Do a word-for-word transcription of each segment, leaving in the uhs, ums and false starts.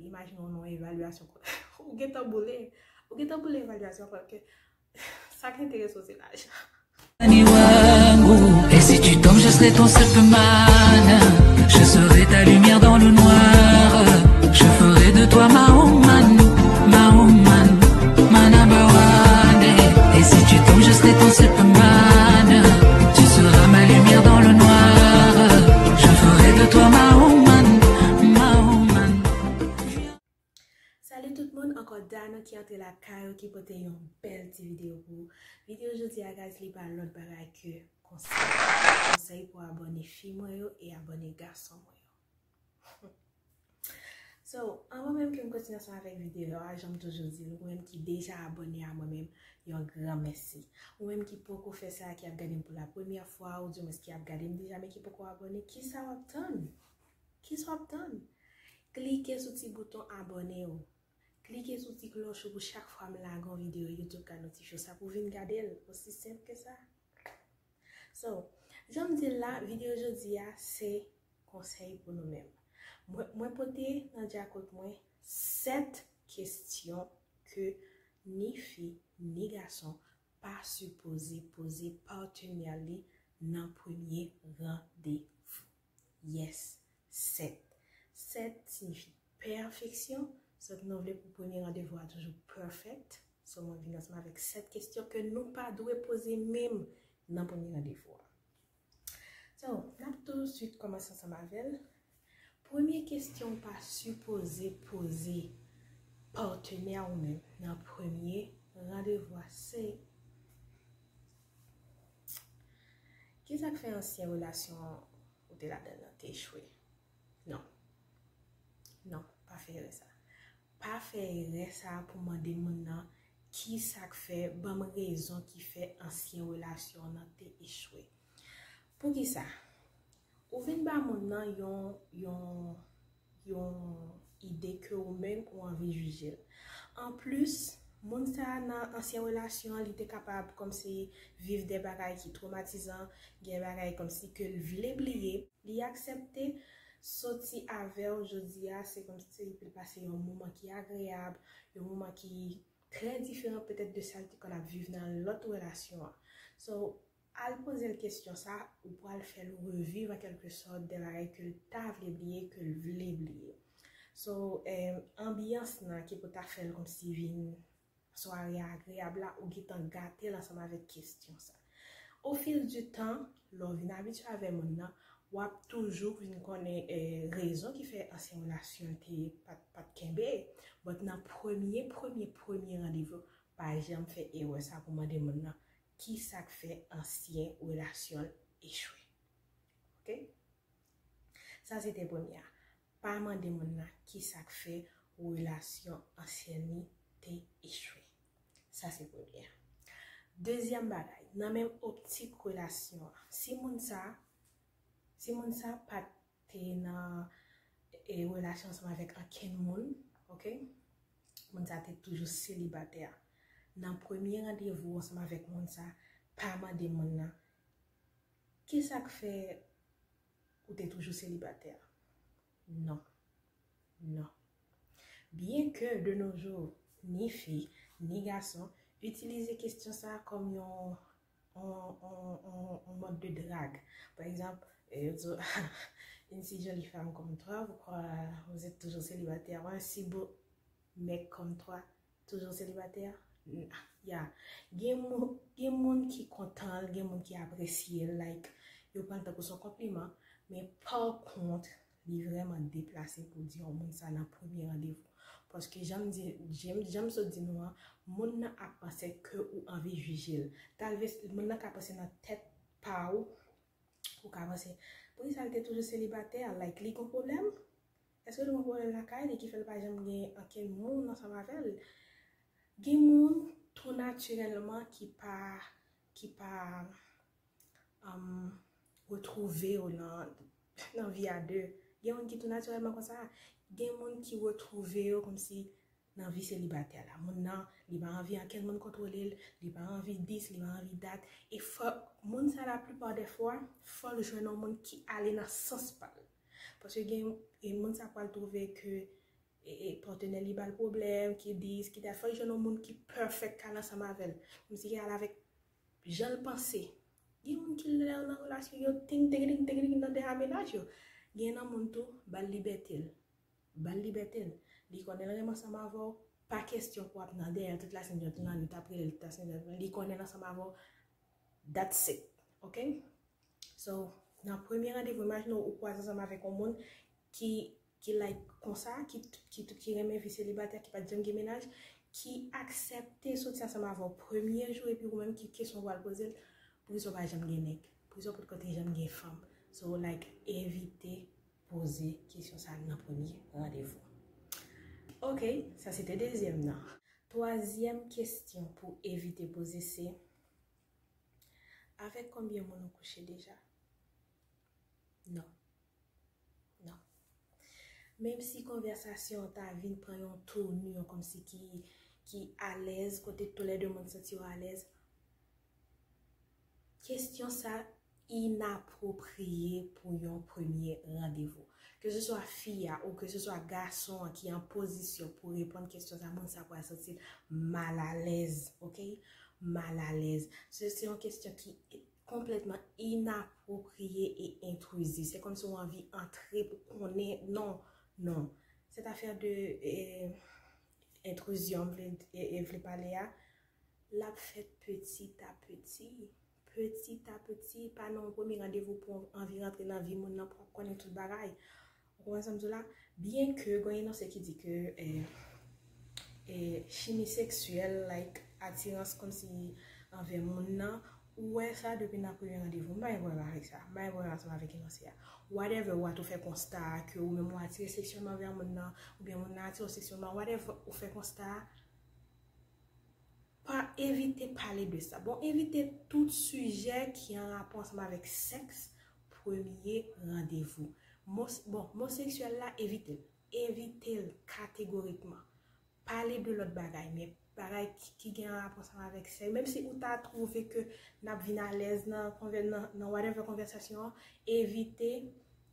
Imajine w nan yon evalyasyon, ou gentan boule, ou gentan boule evalyasyon, paske sa k enterese w se lajan. Et si tu tombes, je serai ton Superman. Je serai ta lumière dans le noir. Je ferai de toi ma woman, ma woman, ma number one. Et si tu tombes, je serai ton Superman. Tu seras ma lumière dans le noir. Je ferai de toi ma woman, ma woman. Salut tout moun, ankò Dana ki antre lakay ou ki pote yon bèl ti videyo pou ou. Videyo jodi a guys, li pa lòt bagay ke konsèy. Konsèy pou abòne fi mwen yo e abòne gason mwen yo. So, anvan menm ke m kontinye ansanm avèk videyo a, jan m toujou di l, ou menm ki deja abòne a mwen menm, yon gran mèsi. Ou menm ki poko fè sa, ki ap gade m pou la premyè fwa, ou di mwen ki ap gade m deja, men ki poko abòne, kisa w ap tann? Kisa w ap tann? Klike sou ti bouton abòne ou. Klike sou ti klòch ou pou chak fwa m lage yon videyo, YouTube ka notifye w. Sa pou vin gade l. Osi senp ke sa. So, jan m di l la, videyo jodi a, se konsèy pou nou menm. Mwen, mwen pote nan djakot mwen sèt kesyon ke ni fi, ni gason pa sipoze poze patnè li nan premye randevou. Yes, sèt. Sèt siyifi pèfeksyon. So, nou vle pou premye randevou a toujou perfect. So, mwen vin ansanm avèk sèt kesyon ke nou pa dwe poze menm nan premye randevou a. So, n ap tou swit kòmanse ansanm avè l. Premye kesyon ou pa sipoze poze patnè ou menm nan premye randevou a se, kisa k fè ansyen relasyon ou te ladan nan te echwe? Non. Non, pa fè erè sa. Pa fè erè sa pou mande moun nan kisa k fè, ban m rezon ki fè ansyen relasyon nan te echwe. Poukisa? Ou vin ba moun nan yon, yon, yon ide ke ou menm ou anvi jije l. Anplis, moun sa a nan ansyen relasyon an, li te kapab kòmsi viv de bagay ki twomatizan, gen bagay kòmsi ke l vle bliye. Li aksepte soti avè w jodi a, se kòmsi li pase yon moman ki agreyab, yon moman ki trè diferan petèt de sa l te konn ap viv nan lòt relasyon an. So, al poze l kesyon sa, ou pral fè l reviv an kèlke sòt de bagay ke l ta vle bliye, ke l vle bliye. So, eh, anbyans nan ki pou ta fè l kòmsi vin sware a agreyab la, ou gentan gate l ansanm avèk kesyon sa. Au fil du temps, lè w vin abitye avè moun nan, w ap toujou vin konnen, eh, rezon ki fè ansyen relasyon te pa t, pa t kenbe. But nan premye, premye, premye randevou, pa janm fè erè sa pou mande moun nan kisa k fè ansyen relasyon l echwe. Oke? Sa se te premye a. Pa mande moun nan kisa k fè relasyon ansyen li te echwe. Sa se premye a. Dezyèm bagay, nan menm optik relasyon an, si moun sa, si moun sa pa t te nan, e, relasyon ansanm avèk ankenn moun, oke? Moun sa te toujou selibatè. Nan premye randevou ansanm avèk moun sa, pa mande moun nan, kisa k fè ou te toujou selibatè? Non. Non. Byenke de nos jours, ni fi, ni gason itilize kesyon sa a kòm yon, yon, yon, yon, yon mòd de drag. Pa egzanp, eh, yo di w, une si jolie femme comme toi, vous croyez, vous êtes toujours célibataire. Un si beau mec comme toi, toujours célibataire. Ya, gen moun, gen moun ki kontan l, gen moun ki apresye l, like, yo pran l tankou s on konpliman, men pa kont, li vrèman deplase pou di yon moun sa nan premye randevou. Paske jan m di, jan m, jan m sot di nou an, moun nan ap panse ke ou anvi jije l. Talvez moun nan ka panse nan tèt pa ou, ou ka panse, poukisa l te toujou selibatè? Like, li gon pwoblèm? Èske li gon pwoblèm lakay li ki fè l pa janm gen ankenn moun ansanm avè l? Gen moun tou natirèlman ki pa, ki pa, um, retwouve yo nan, nan vi a de. Gen moun ki tou natirèlman konsa. Gen moun ki retwouve yo kòmsi nan vi selibatè la. Moun nan, li pa anvi ankenn moun kontwole l, li pa anvi dis, li pa anvi dat. E fò, moun sa laplipa de fwa, fò l jwenn yon moun ki ale nan sans pa l. Paske gen, gen moun sa pral twouve ke, e, e, patnè li ba l pwoblèm, ki dis, ki dat, fò l jwenn yon moun ki perfect k al ansanm avè l. Kòmsi ki al avèk jan l panse. Gen moun ki lè yo nan relasyon, yo ting, ting, ting, ting, nan dèyè mennaj yo. Gen nan moun tou, ba l libète l. Ba l libète l. Li konnen l renmen ansanm avè w, pa kesyon pou ap nan dèyè l tout lasenn, tout lannwit, ap rele l tout lasenn, li konnen l ansanm avè w, that's it. Ok? So, nan premye randevou, imajine w kwaze ansanm avèk yon moun ki, ki like konsa, ki, ki, ki renmen vi selibatè, ki pa t janm gen mennaj, ki aksepte soti ansanm avè w premye jou, epi ou menm ki kesyon w al poze l, poukisa w pa janm gen nèg? Poukisa w potko te janm gen fanm? So, like, evite poze kesyon sa nan premye randevou. Ok, sa se te dezyèm nan. Twazyèm kesyon pou evite poze se, avèk konbyen moun ou kouche deja? Non. Non. Menm si konvèsasyon an ta vin pran yon tournure kòmsi ki, ki alèz, kote toulède moun santi yo alèz, kesyon sa inapwopriye pou yon premye randevou. Ke se swa fi a ou ke se swa gason an ki an pozisyon pou reponn kesyon sa, moun sa pral santi l malalèz, ok? Malalèz. Se, se yon kesyon ki konplètman inapwopriye e entwizif. Se kòmsi w anvi antre pou konnen. Non, non. Cette affaire de, eh, entwizyon, m vle, e, e vle pale a, l ap fèt petit à petit. Petit à petit, pa nan yon premye randevou pou w anvi rantre nan vi moun nan pou w ap konnen tout bagay. Ou konprann sa m di w la? Byen ke gen yon enonse ki di ke, eh, eh, chimi seksyèl, like, atirans kòmsi anvè moun nan, ou wè sa depi nan premye randevou. M pa gen pwoblèm avèk sa. M pa gen pwoblèm ansanm avèk enonse a. Whatever, ou tou fè konsta ke ou menm ou atire seksyèlman anvè moun nan, oubyen moun nan atire w seksyèlman, whatever, ou fè konsta a, pa evite pale de sa. Bon, evite tout sijè ki an rapò ansanm avèk sèks premye randevou. Mo, bon, mo seksyèl la, evite l. Evite l kategorikman. Pale de lòt bagay, men bagay ki, ki gen rapò ansanm avèk sèks. Menm si ou ta twouve ke n ap vin alèz nan, konvè, nan, nan whatever konvèsasyon an, evite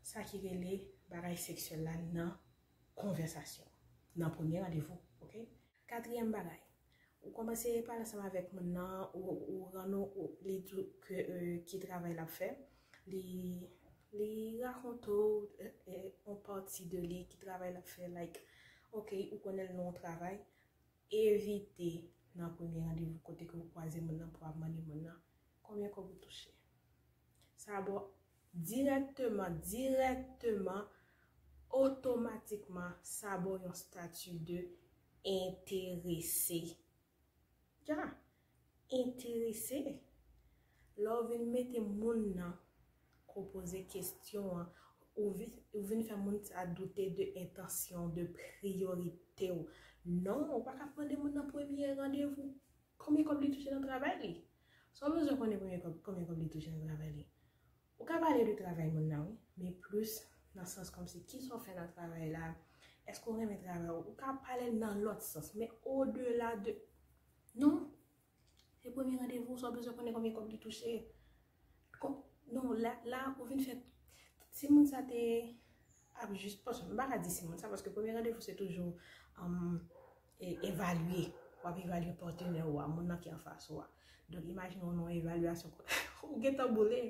sa ki rele bagay seksyèl la nan konvèsasyon, nan premye randevou, ok? Katriyèm bagay, ou kòmanse pale ansanm avèk moun nan, ou, ou rann ou, ou, li di w ke, euh, ki travay l ap fè, li, li rakonte w, eh, eh, yon pati de li, ki travay l ap fè, like, ok, ou konnen l nan yon travay, evite nan premye randevou kote ke ou kwaze moun nan pou ap mande moun nan, konbyen kòb ou touche? Sa ba w dirèkteman, dirèkteman, otomatikman, sa ba w yon stati de enterese. Ya, enterese. Lè w vin mete moun nan, ke w poze kesyon an, ou vin, ou vin fè moun sa doute de entansyon, de priyorite w. Non, ou pa ka mande moun nan premye randevou konbyen kòb li touche nan travay li. Sa w bezwen konnen premye kòb, konbyen kòb li touche nan travay li. Ou ka pale de travay moun nan, wi, men plis nan sans kòmsi, kisa w fè nan travay la? Èske w renmen travay ou? Ou ka pale nan lòt sans, men odela de, non, se premye randevou, sa w bezwen konnen konbyen kòb li touche. Kon, non, la, la, ou vin fè, si moun sa te ap jis, paske m pa ka di si moun sa, paske premye randevou se toujou, um, e, evalye, w ap evalye patnè w a, moun nan ki anfas ou a. Donk, imajine w nan yon evalyasyon, ou gentan boule,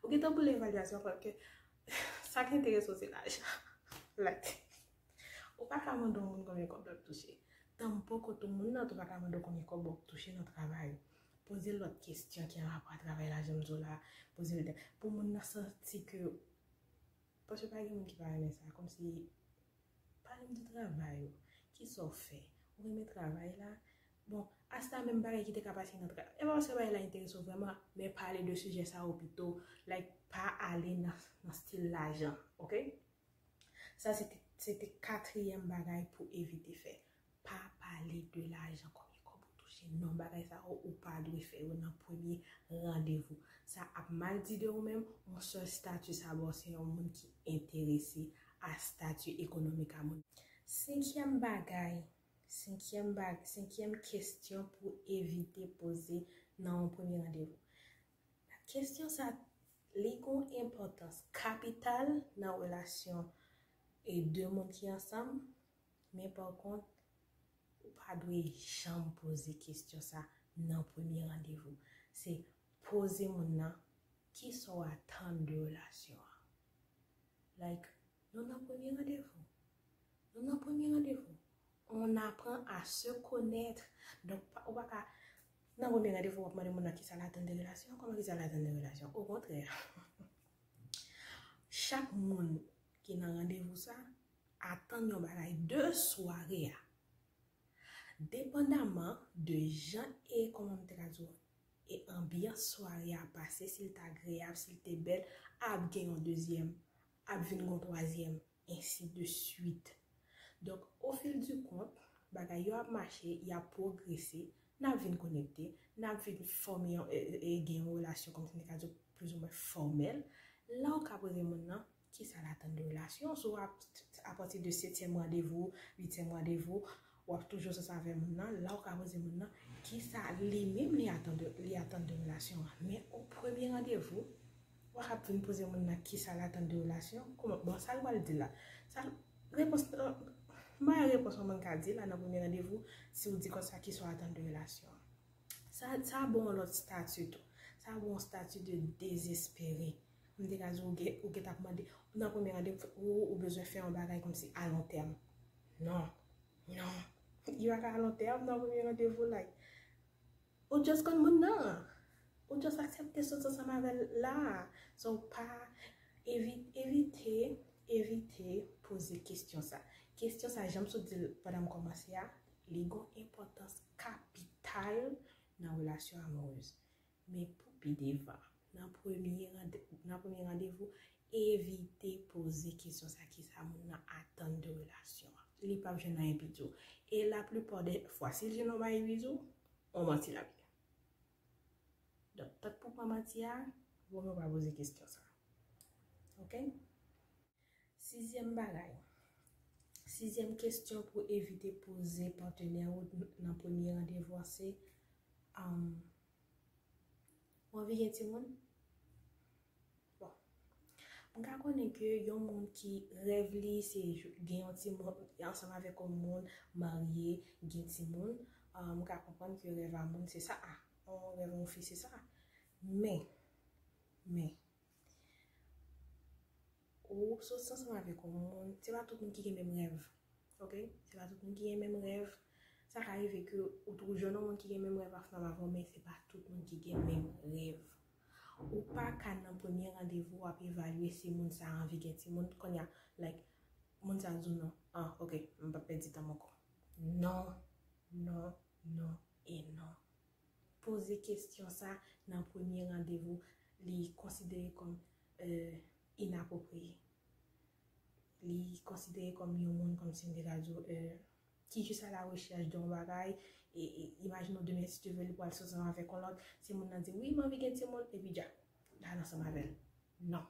ou gentan boule evalyasyon, paske sa k enterese w se lajan. Like, ou pa ka mande yon moun konbyen kòb l ap touche. Tanpoko tou moun nan tou pa ka mande w konbyen kòb w ap touche nan travay. Poze lòt kesyon ki an rapò a travay la, jan m di w la. Poze l, pou moun nan santi ke, paske pa gen moun ki pa renmen sa, kòmsi, pale m de travay ou. Kisa w fè? Ou renmen travay la? Bon, asta menm bagay ki te ka pase nan travay. E pa paske bagay la enterese w vrèman, men pale de sijè sa yo pito, like, pa ale nan, nan stil lajan, ok? Sa se te, se te katriyèm bagay pou evite fè. Pa pale de lajan, konbyen kòb ou touche. Non, bagay sa yo, ou pa dwe fè yo nan premye randevou. Sa ap mal di de ou menm, yon sèl stati sa ba w se yon moun ki enterese a stati ekonomik a moun. Senkyèm bagay, senkyèm bag-, senkyèm kesyon pou evite poze nan yon premye randevou. Kesyon sa, li gon enpòtans kapital nan relasyon e de moun ki ansanm, Men pa kont, ou pa dwe janm poze kesyon sa nan premye randevou. Se poze moun nan, kisa w atann de relasyon an? Like, nou nan premye randevou. Nou nan premye randevou. On apprend à se connaître. Donk, ou pa ka, nan premye randevou, w ap mande moun nan kisa l atann de relasyon. Kòman kisa l atann de relasyon? Okontrè, chak moun ki nan randevou sa atann yon bagay de sware a. Depandaman de jan e kòman m te ka di w, e anbyans sware a pase, si l te agreyab, si l te bèl, ap gen yon dezyèm, ap vin gen yon twazyèm, ensi de swit. Donk, au fil du compte, bagay yo ap mache, y ap pwogrese, n ap vin konekte, n ap vin fòme yon, e, e, e gen yon relasyon, kòm si n te ka di w, plizoumwen fòmèl. La ou ka poze moun nan, kisa l atann de relasyon? So, ap, apati de setyèm randevou, uityèm randevou, w ap toujou sou sa avè moun nan. La ou ka poze moun nan, kisa li menm li atann de, li atann de relasyon an. Men o premye randevou, w ap vin poze moun nan kisa l atann de relasyon. Kòman, bon, sa l pral di la? Sa, repons, m pa wè repons yon moun ka di la nan premye randevou, si w di konsa, kisa w atann de relasyon an? Sa, sa ba w yon lòt stati tou. Sa ba w yon stati de dezespere. M te ka di w, ou gen, ou gen t ap mande, nan premye randevou, ou, ou bezwen fè yon bagay kòmsi a lon tèm. Non. Non. Li pa ka a lon tèm nan premye randevou, like. Ou just konn moun nan. Ou just aksepte sot ansanm avè l la. So, pa, evi-, evite, evite poze kesyon sa. Kesyon sa, jan m sot di l pandan m kòmanse a, li gon enpòtans kapital nan relasyon amourèz. Men pou pi devan, nan premye rande-, nan premye randevou, evite poze kesyon sa, kisa moun nan atann de relasyon an. Li p ap jwenn anyen pi di w. E laplipa de fwa, si l jwenn yon bagay pi di w, yon manti l ap ye. Donk, tank pou pran manti a, vo mye w pa poze kesyon sa. Oke? Sizyèm bagay. Sizyèm kesyon pou evite poze patnè ou nan premye randevou an se, um, ou anvi gen timoun? Bon. M ka konnen ke yon moun ki rèv li se gen yon timoun ansanm avèk yon moun, marye, gen timoun. Um, m ka konprann ke rèv a moun se sa. A, yon rèv yon fi se sa. Men, men, ou soti ansanm avèk yon moun, se pa tout moun ki gen menm rèv. Oke? Se pa tout moun ki gen menm rèv. Sa ka rive ke ou tou jwenn yon moun ki gen menm rèv ansanm avè w, men se pa tout moun ki gen menm rèv. Ou pa ka nan premye randevou w ap evalye si moun sa a anvi gen timoun. Kounye a, like, moun sa a di w non. Ah, oke, m p ap pèdi tan m ankò. Non, non, non e non. Poze kesyon sa nan premye randevou, li konsidere kòm, euh, inapwopriye. Li konsidere kòm yon moun, kòmsi m te ka di w, euh, ki jis a la rechèch de yon bagay, e, e imajine w demen, si Dye vle, li pral soti ansanm avèk yon lòt, si moun nan di, "Wi, m anvi gen timoun," epi dja, l al ansanm avè l. Non.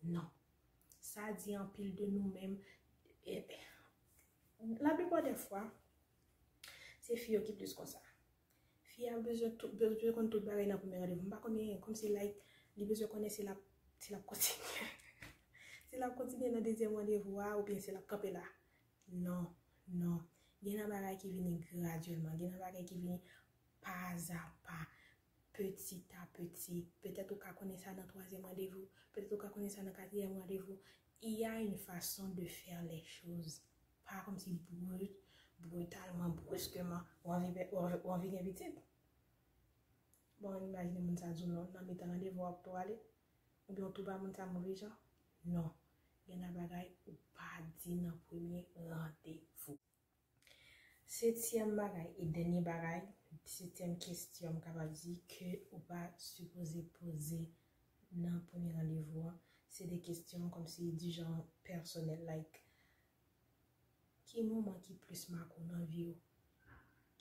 Non. Sa di anpil de nou menm. E, laplipa de fwa, se fi yo ki plis konsa. Fi a bezwen tout, bezwen konn tout bagay nan premye randevou. M pa konnen, kòmsi, like, li bezwen konnen si l ap, si l ap kontinye. Si l ap kontinye nan dezyèm randevou a, oubyen si l ap kanpe la. Non, non. Gen nan bagay ki vini gradyèlman, gen nan bagay ki vini pa a pa, petit à petit. Petèt ou ka konnen sa nan twazyèm randevou, petèt ou ka konnen sa nan katriyèm randevou. Il y a une façon de faire les choses. Pa kòmsi brit-, britalman, briskman, ou anvi, ou anvi, ou anvi gen pitit. Bon, imajine moun sa di w non, nan mitan randevou a w ap tou ale. Oubyen w tou ba moun sa move jan. Non. Gen nan bagay ou pa di nan premye randevou. Setyèm bagay e dènye bagay, setyèm kesyon m kapab di ke ou pa sipoze poze nan premye randevou an, se de kesyon kòmsi di jan pèsonèl, like, ki moman ki plis make w nan vi w?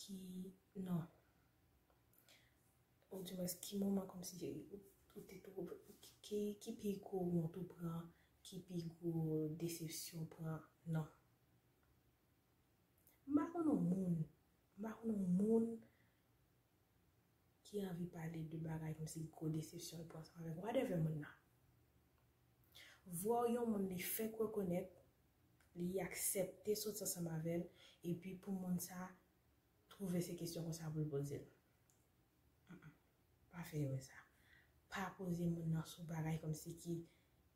Ki, non. Ou di mwens, ki moman kòmsi ou, ou te tou, ki, ki pi gwo wont ou pran, ki pi gwo desepsyon w pran? Non. M pa konn yon moun, m pa konn yon moun ki anvi pale de bagay kòmsi gwo desepsyon l pran ansanm avèk whatever moun nan. Vwa w yon moun li fèk rekonèt, li aksepte soti ansanm avè l, epi pou moun sa twouve se kesyon konsa pou l poze l. Mm-mm. Pa fè erè sa. Pa poze moun nan sou bagay kòmsi ki,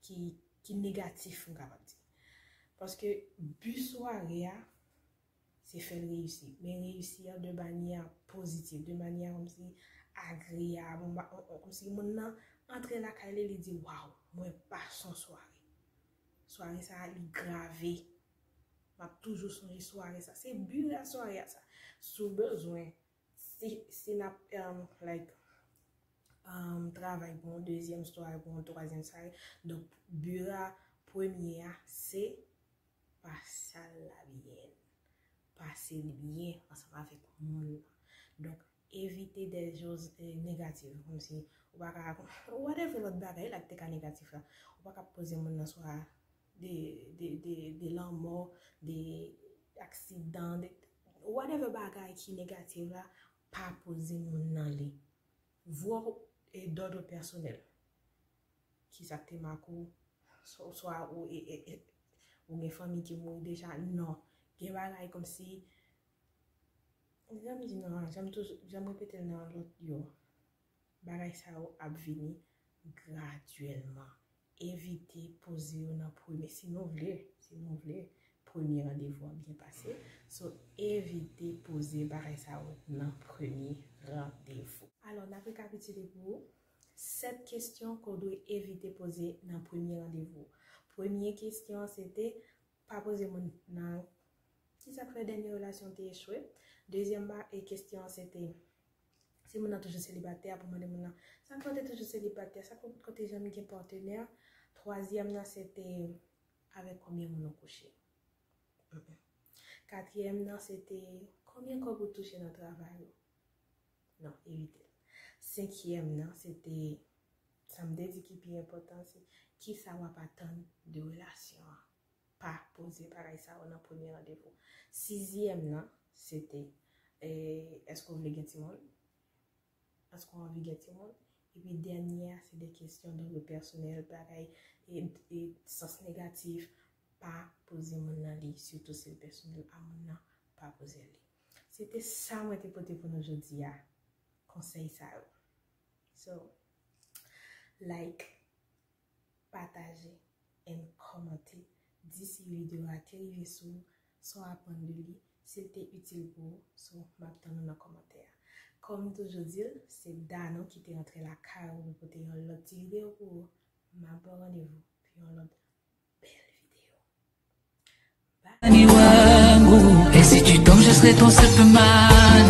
ki, ki negatif, m kapab di. Paske bi sware a, se fè l reyisi. Men reyisi an de manyè pozitif, de manyè kòmsi agreyab, kòmsi moun nan antre lakay li, li di, "Waw, mwen pase yon sware." Sware sa a, li grave. M ap toujou sonje sware sa. Se bi a sware a sa. Si w bezwen, si, si n ap, um, like, um, travay pou yon dezyèm sware, pou yon twazyèm sware, donk, bi a premye a, se pase l la byen. Pase l byen ansanm avèk moun nan. Donk, evite de choz, eh, negatif, kòmsi ou pa ka, whatever lòt bagay la ki te ka negatif la, ou pa ka poze moun nan swa de, de, de, de lanmò, de aksidan, de whatever bagay ki negatif la, pa poze moun nan li. Vwa e dòdre pèsonèl. Kisa k te make w, swa, swa ou, e, e, e, ou gen fanmi ki mouri deja, non. Gen bagay kòmsi, jan m di nan, jan m toujou, jan m repete l nan lòt yo, bagay sa yo ap vini gradyèlman. Evite poze yo nan premye, si nou vle, si nou vle, premye randevou an byen pase. So, evite poze bagay sa yo nan premye randevou. Alò, n ap rekapitile pou ou. Sèt kesyon ke w dwe evite poze nan premye randevou. Premye kesyon an se te pa poze moun nan ki sa k fè dènye relasyon te echwe. Dezyèm ba, e kesyon an se te si moun nan toujou selibatè, pou mande moun nan sa k fè w te toujou selibatè, sa k fè w potko te janm gen patnè. Twazyèm nan se te avèk konbyen moun ou kouche. Mm-mm. Katriyèm nan se te konbyen kòb ou touche nan travay ou. Non, evite l. Senkyèm nan se te, sa m te di ki pi enpòtan, se kisa w ap atann de relasyon an. Pa poze bagay sa yo nan premye randevou. Sizyèm nan, se te, eh, èske w vle gen timoun? Èske w anvi gen timoun? Epi dènye a, se de kesyon dòdre pèsonèl, bagay, e, e sans negatif, pa poze moun nan li, sitou si l pèsonèl a moun nan, pa poze l li. Se te sa mwen te pote pou nou jodi a, konsèy sa yo. So, like, pataje, and kòmante. Di si videyo a te rive sou ou, sa w aprann de li, si l te itil pou ou, so m ap tann ou nan kòmantè a. Kòm m toujou di l, se Danon ki te rantre lakay ou pou pote yon lòt ti videyo pou ou. M ap ba w randevou pou yon lòt bèl videyo. Bye. Ni wangu, et si tu tombes, je serai ton Superman.